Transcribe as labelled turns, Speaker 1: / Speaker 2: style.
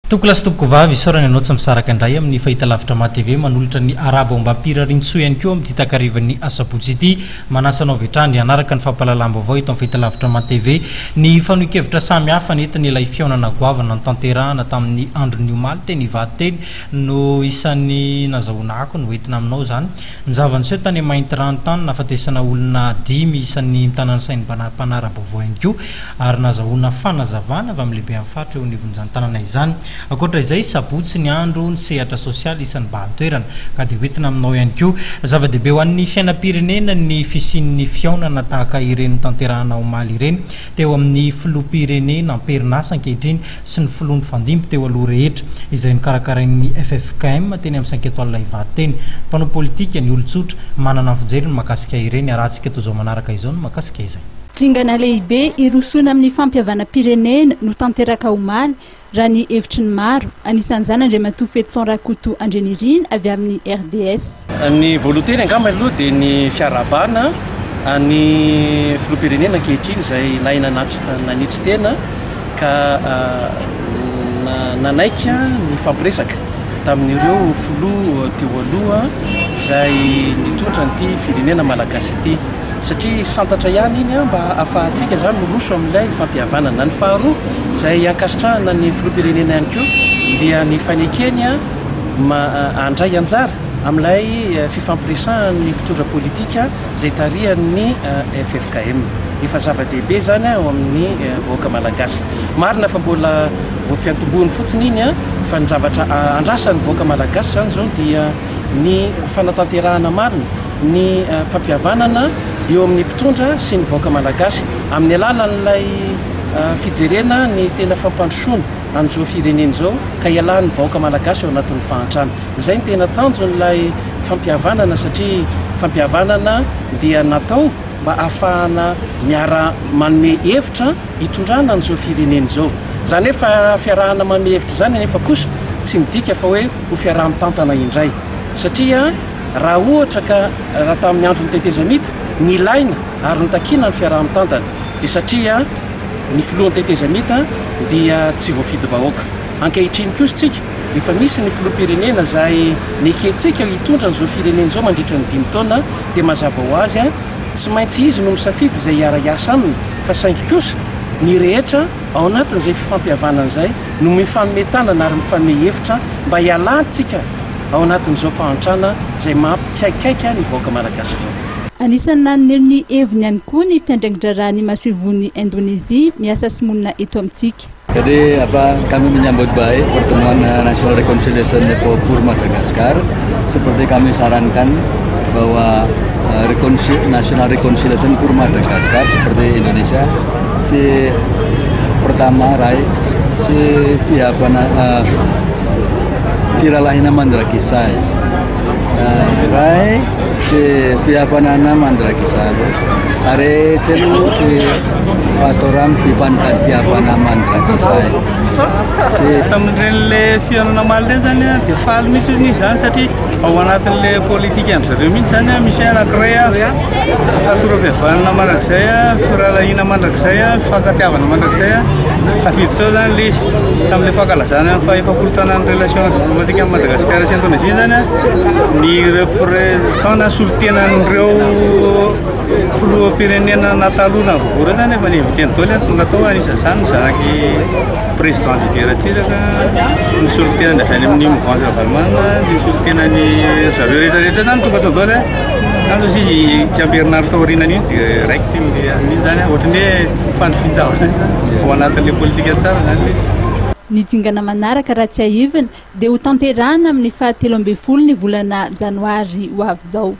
Speaker 1: Tompokolahy sy tompokovavy, isaorana ianao tsy misaraka indray amin'ny fahitalavitra MATV manolotra ny arahaba ombam-pirarintsoa ihany koa amin'ity takarivan'ny asabotsy ity. Manasa anao avy hatrany hanaraka ny fampahalalam-baovao eto amin'ny fahitalavitra MATV. Ny fanohin-kevitra samihafa nentin'ilay fihaonana goavana notanterahana tamin'ny andron'ny omaly teny Ivato teny no isan'ny nazahoana akony hoentina aminao izany. Ny zava-niseho tany Maintirano tany nahafatesana olona dimy isan'ny mitana ny sain'ny mpanara-baovao ihany koa ary nazahoana fanazavana avy amin'ny lehiben'ny faritra eo anivon'izany tanàna izany. Ankoatra izay, sabotsy ny andro ny sehatra sosialy isan'ny bahan-toerana ka dia hoentina aminao ihany koa. Zava-dehibe ho an'ny fiainam-pirenena ny fisian'ny fihaonana tahaka ireny notanterahana omaly ireny teo amin'ny filoham-pirenena am-perinasa ankehitriny sy ny filoha nifandimby teo aloha rehetra izay nokarakarain'ny ffkm teny amin'ny Cinq Etoiles Ivato teny. Mpanao politika, ny olon-tsotra, manana ny fijeriny mahakasika ireny. Arahantsika eto izao manaraka izao ny mahakasika izay.
Speaker 2: Dingana lehibe hirosoana amin'ny fampihavanam-pirenena no tanteraka omaly, raha ny hevitry ny maro, anisan'izany Andriamatoa Fetison Rakoto Andrianirina avy amin'ny RDS.
Speaker 3: Ny voalohan-teny angamba aloha dia ny fiarahabana an'ny filoham-pirenena ankehitriny izay nahay nanitry tena ka nanaiky nifampiresaka tamin'ireo filoha teo aloha izay nitondra an'ity firenena malagasy ity satria santatra ihany iny mba ahafahantsika izany miroso amin'ilay fampihavanana. Ny faharoa izay ankasitrahana ny filoham-pirenena ihany koa dia ny fanekeny handray anjara amin'ilay fifampiresahan'ny mpitondra politika izay tarihan'ny ffkm. Efa zava-dehibe izany eo amin'ny vahoaka malagasy. Marina fa mbola vao fiantombohany fotsiny iny fa ny zavatra andrasan'ny vahoaka malagasy izany izao dia ny fanatanterahana marina ny fampihavanana eo amin'ny mpitondra sy ny vahoaka malagasy amin'ny alalan'ilay fijerena ny tena fampandrosoana an'izao firenena izao ka hialan'ny vahoaka malagasy ao anatin'ny fahantrana. Izay no tena tanjon'ilay fampihavanana satria fampihavanana dia natao mba hahafahana miara manome hevitra hitondrana an'izao firenena izao. Izany hoe fa fiarahana manome hevitra izany anefa kosa tsy midika fa hoe ho fiaraha-mitantana indray satria raha ohatra ka raha tamin'ny andron'ny tetezamita nilaina ary notakiana ny fiaraha-mitantana dia satria ny filohan'ny tetezamita dia tsy voafidim-bahoaka. Ankehitriny kosa isika efa misy ny filoham-pirenena izay nekentsika hitondra an'izao firenena izao mandritra ny dimy taona dia mazava ho azy tsy maintsy izy no misafidy izay hiara-hiasa aminy fa saingy kosa ny rehetra ao anatin'izay fifampihavanana izay no mifanome tanana ary mifanome hevitra mba hialantsika ao anatin'izao fahantrana izay mampikaikaika ny vahoaka malagasy izao.
Speaker 2: Anisan'ny nanome ny heviny ihany koa ny mpiandraiki-draharahan'ny masoivohon'i Indonezia miasa sy monina eto amintsika.
Speaker 4: Jadi apa kami menyambut baik pertemuan National Reconciliation Network Madagascar seperti kami sarankan bahwa National Reconciliation pour Madagascar seperti Indonesia si pertama ray si fihavana firalahina mandrakizay ray si fihavanana mandrakizay ary telo si fahatoram-pifankatiavana mandrakizay
Speaker 5: si Tamin'ireny le fihaonana omaly ireny zany a dia faly mihitsy izy zany satria ao anatin'le politikan-dry zareo mihitsy zany a misy anankiray a fatoram-pihavanana mandrakizay a firahalahiana mandrakizay a fifankatiavana mandrakizay a tafiditra ao zany le izy tamin'le fankalazana ny faha-efapolo taonan'ny relation diplomatique amin'i Madagasikara sy Indonésie zany a ny représentant na solontenan'ireo filoham-pirenena na taloha na vaovao ireo zany efa ni-invité-ny daholo a tonga tao anisan'izany ny zanaky président Didier Ratsiraka ny solontenany avy any amin'ny mouvance Ravalomanana ny solontenany ry zareo rehetra rehetra zany tonga tao daholo a zany zao izy tsy ampy herinandro taorianan'iny dia raikitra iny le amin'iny zany a ohatran'ny hoe mifandrifian-javatra ao anatin'le politika tsara zany le izy.
Speaker 2: Ny dingana manaraka raha tsiahivina dia ho tanterahina amin'ny faha 13 ny volana janoary ho avy izao.